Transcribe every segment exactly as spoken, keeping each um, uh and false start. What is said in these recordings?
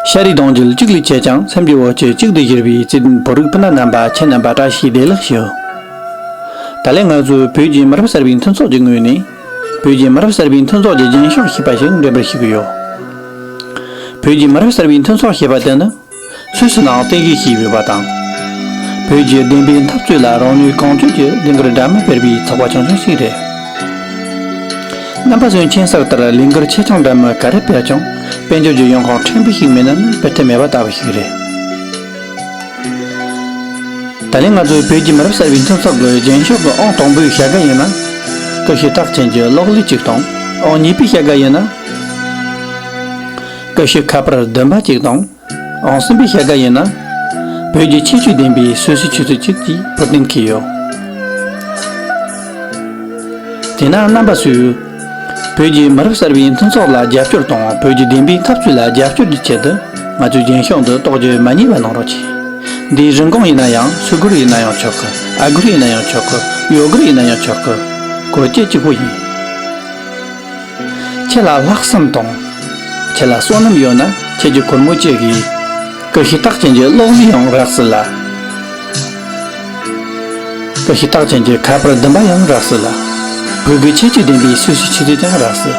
ཤ་རུས་གདུང་རྒྱུད་གཅིག་ལས་ཆད་ཀྱང་། སེམས་ཀྱི་འོ་སྐྱེད་གཅིག་ཏུ་གྱུར་པའི་བརྩེ་ལྡན་བོད་རིགས་སྤུན་ཟླ་རྣམ་པ། ཁྱེད་རྣམ་པ་བཀྲ་ཤིས་བདེ་ལེགས་ཞུ། ད་ལན་ང་ཚོས་བོད་ཀྱི་མི་རབས་གསར་པའི་མཐུན་ཚོགས་ཀྱི་ངོས་ནས། བོད་ཀྱི་མི་རབས་གསར་པའི་མཐུན་ཚོགས་ཀྱི་རྒྱན་ཤོག་ཞེས་པ་ཞིག་འགྲེམས་སྤེལ་ཞུ་གི་ཡོད། བོད་ཀྱི་མི་རབས་གསར་པའི་མཐུན་ཚོགས་ཞེས་པ་དེ་ནི། སུད་སི་ནང་རྟེན་གཞི་བྱས་ཡོད་པ་དང་། བོད་ཀྱི་བདེན་པའི་འཐབ་རྩོད་ལ་རང་ནུས་གང་ཆོད་ཀྱིས་ལས་འགུལ་འདྲ་མིན་སྤེལ་བའི་ཚོགས་པ་ཆུང་ཆུང་ཞིག་རེད། རྣམ་པ་ཚོའི་མཁྱེན་གསལ་ལྟར། ལས་འགུལ་ཆེ་ཆུང་འདྲ་མིན་ག་རེ་སྤེལ་ཀྱང་། དཔལ་འབྱོར་གྱི་ཡོང་ཁུངས་ཕྲན་བུ་ཞིག་མེད་ན་ནི་སྤེལ་ཐབས་མེད་པ་ལྟ་བུ་ཞིག་རེད། ད་ལན་ང་ཚོའི་བོད་ཀྱི་མི་རབས་གསར་པའི་མཐུན་ཚོགས་ཀྱི་རྒྱན་ཤོག་གི་ཨང་དང་པོའི་བྱ་དགའ་ཡིན་ན། སྐུ་ཞབས་རྟགས་ཅན་གྱི་གློག་ཀླད་གཅིག་དང་། ཨང་གཉིས་པའི་བྱ་དགའ་ཡིན་ན། སྐུ་ཞབས་ཁ་པར་བདུན་པ་གཅིག་དང་། ཨང་གསུམ་པའི་བྱ་དགའ་ཡིན་ན། བོད་ཀྱི་ཁྱད་ཆོས་ལྡན་པའི་སོ་སོའི་ཆུ་ཚོད་གཅིག་ཅེས་འཕུར་ལྡིང་འཁེལ་ཡོད། དེས་ན་རྣམ་པ་ཚོས། བོད་ཀྱི་མི་རབས་གསར་པའི་མཐུན་ཚོགས་ལ་རྒྱབ་སྐྱོར་དང་། བོད་ཀྱི་བདེན་པའི་འཐབ་རྩོད་ལ་རྒྱབ་སྐྱོར་གྱི་ཆེད་དུ། ང་ཚོའི་རྒྱན་ཤོག་འདི་རྟོགས་བརྗོད་མ་བསྙེལ་བ་གནང་རོགས་གྱིས། འདིའི་རིན་གོང་ཡིན་ན་ཡང་། སུ་གུར་ཡིན་ན་ཡང་ཆོག་གི། ཨ་གུར་ཡིན་ན་ཡང་ཆོག་གི། ཡོ་གུར་ཡིན་ན་ཡང་ཆོག་གི། གོ་སྐབས་གཅིག་པོ་ཡིན། ཁྱེད་ལ་ལྷག་བསམ་དང་། ཁྱེད་ལ་བསོད་ནམས་ཡོད་ན། ཁྱེད་ཀྱི་སྒོར་མོ་གཅིག་གིས། སྐུ་ཞབས་རྟགས་ཅན་གྱི་གློག་ཀླད་ཡང་རག་སྲིད་ལ། སྐུ་ཞབས་རྟགས་ཅན་གྱི་ཁ་པར་བདུན་པ་ཡང་རག་སྲིད་ལ། བོད་ཀྱི་ཁྱད་ཆོས་ལྡན་པའི་སོ་སོའི་ཆུ་ཚོད་ཀྱང་རག་སྲིད།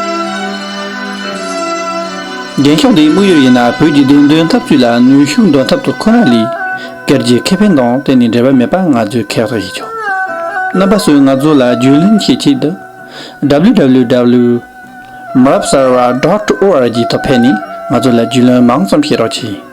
རྒྱན་ཤོག་འདིའི་དམིགས་ཡུལ་ཡིན་ན། བོད་ཀྱི་བདེན་དོན་འཐབ་རྩོད་ལ་ནུས་ཤུགས་འདོན་ཐབས་སུ་ཁོ་ན་ལས། སྒེར་གྱི་ཁེ་ཕན་དང་གཏན་ནས་འབྲེལ་བ་མེད་པ་ང་ཚོས་ཁྱབ་བསྒྲགས་ཞུ་ཆོག། རྣམ་པ་ཚོས་ང་ཚོ་ལ་རྒྱུས་ལོན་བྱེད་ཆེད་དུ། www མི་རབས་གསར་བ་dot org ཐོག་ཕེབས་ནས་ང་ཚོ་ལ་རྒྱུས་ལོན་མང་ཙམ་བྱེད་རོགས་གྱིས།